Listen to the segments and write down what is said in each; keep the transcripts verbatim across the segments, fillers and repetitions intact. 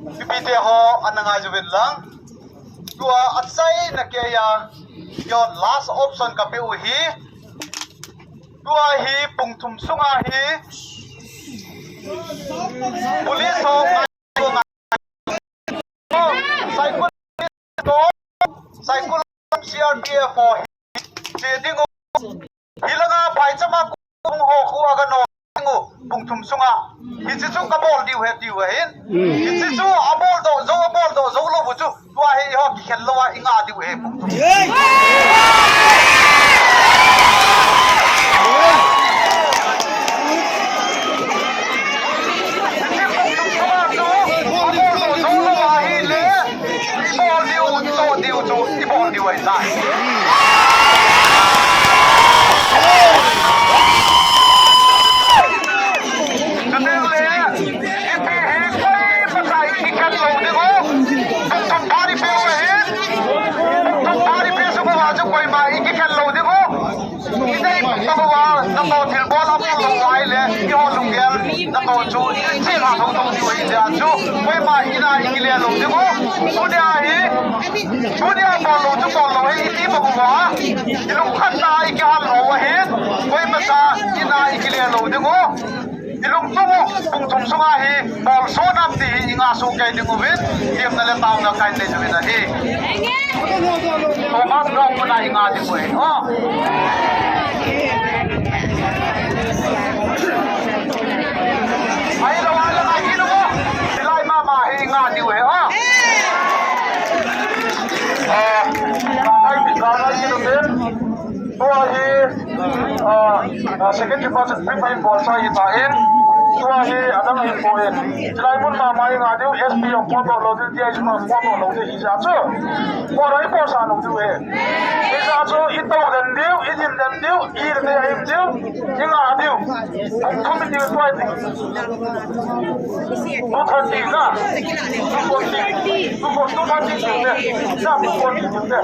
Mipite ho ana ngai uvin lang. Tua achaina keiya, your last option kapeh u hi. Tua hi pung thum sunga hi police ho ngai, Saikul, Saikul C R P F ho hi che ding u. Hilanga phaichama kung ho khu aga no ding u, pung thum sunga. Hiche chu kabol diu ahi tiu ahin. Hiche chu abol doh jou, abol doh jou lou u chu, tua hi ho kikhel louva i nga diu ahi, pung thum. Hiche pung thum sunga chu abol doh jou lou ahile, i bol diu, i toh diu chu, i bol diu ahi tai. Chuteng le, hiche hi koima i kikhel lou ding u. Pung thum phat i peh u ahi. Pung thum phat i peh sung uva chu koima i kikhel lou ding u. Idei pum uva, nangho thilbol abol lou ahile, eiho lunggel, nangho chu, i ching a thou thou diu ahi jeh a chu, koima ina i kile lou ding u. Tunia hi, tunia bol lou chu bol lou ahi, iti pum uva, i lungkhatna i kihal lou ahi, koima cha, ina i kile lou ding u. I lungthim u, pung thum sunga hi, bol soh nam ti hi, i nga soh kei ding uvin, temna le taona kahin nei uvin ahi. Thomas Brown koma i nga ding u ahi, o. Ahilou, ahilou, ahilou, o. Hilai mama hi i nga ding u ahi, o. Eh, ai, ai, ai, ai, ai, Tua hi, ah, ah, second deposit print ahin bol sa ahitan, tua hi adang ahin bol in. Chulai mun mama i nga diu, S P jong photo lou diu, D I G jong photo lou diu, hijeh chun. Photo i bol sa lou diu ahi. Hijeh chun, i tou den diu, i din den diu, i den diu, i nga diu. Pung thum i diu tua i diu. Two thirty na. Two forty. Two forty, two thirty diu te. Na, two forty diu te.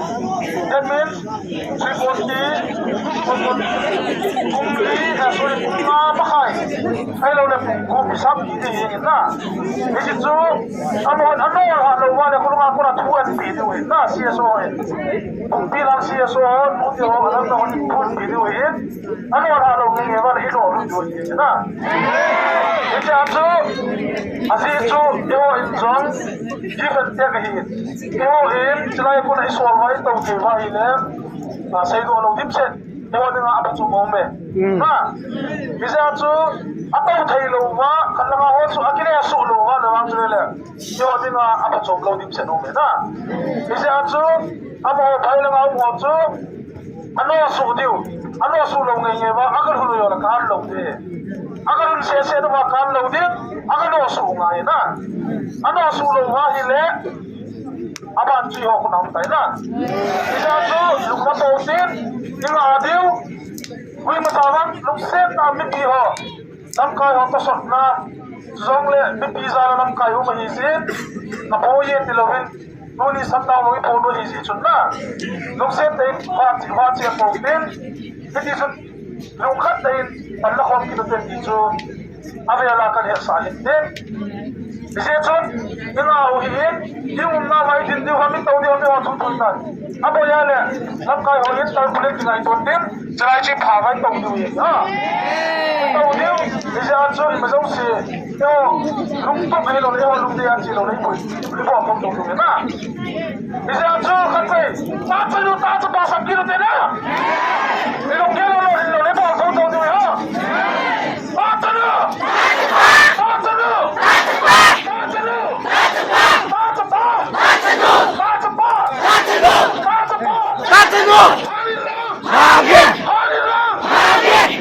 That means, Three forty, four forty, pung li, eh, sorry, pung nga makhai. Ahilou le pung gup i sam ti hi na. Hiche chu, amahon, anol ha lou uva le, khulunga kona thu ahin pe diu ahi na, C S O ho. Pung pi lang C S O ho, nu te ho, alang na hon thu ahin pe diu ahi. Anol ha lou nge nge uva le, i lo lu diu ahi na. Hiche a chu, ajeh chu, eiho in jong, different te kahi. Eiho in, chulai kona i sol uva, i tou thei uva ahile. A, seidoh lou dimset, eiho dinga aphachom um e. Mm. Ha? Hijeh chun, atou thei lou uva, khat langa ho chu akile suh lou uva, le vang chu le le. Eiho dinga aphachom lou dimset um e na. Hijeh chun, amaho phai langa um ho chu, ano suh diu, ano suh lou nge nge uva, aga lhun u jo le ka an lou ding. Aga lhun sese uva ka an lou ding, aga no suh ngai na. Ano suh lou uva ahile, Aban chu eiho khut a um tai na. Hijeh chun, lungna to tin, i nga diu, koima cha vang, lungset tah a mipi ho, lamkai ho tosotna, chujongle mipi jal a lamkai um ahi jin, na po ye ti louvin, tuni shutdown lou i po lou ahi jeh chun na. Lungset tah in, va chi, va chi a to tin, hiti chun, Lungkhat tah in, pan la khom kit u te ti chu, avel a kan hetsah hin tin. Hijeh chun, i nga u hi in, i umna vai din diu ham, i tou diu ham, i ho thum thum tan. Aboi a le, lamkai ho in, tar pule kingaito tin, chulai chu pha vai tou diu hi, ha. Tou diu, hijeh a chu, ima jouse, eiho, lungtup ahilou le, eiho lungdei a chi lou le, i pui, i bol tou tou diu hi, ha. Hijeh a chu khatvei, ta chanu, ta chapa sap kit u te na. I lunggel lou lou, lou le bol tou tou diu hi. Ta chanu! Ta chanu! Ta chanu! Ta chanu! Ta chapa! Ta chanu! Ta chapa! Ta chanu! Ta chapa! Ta chanu! Hari Ram! Hari! Hari Ram! Hari!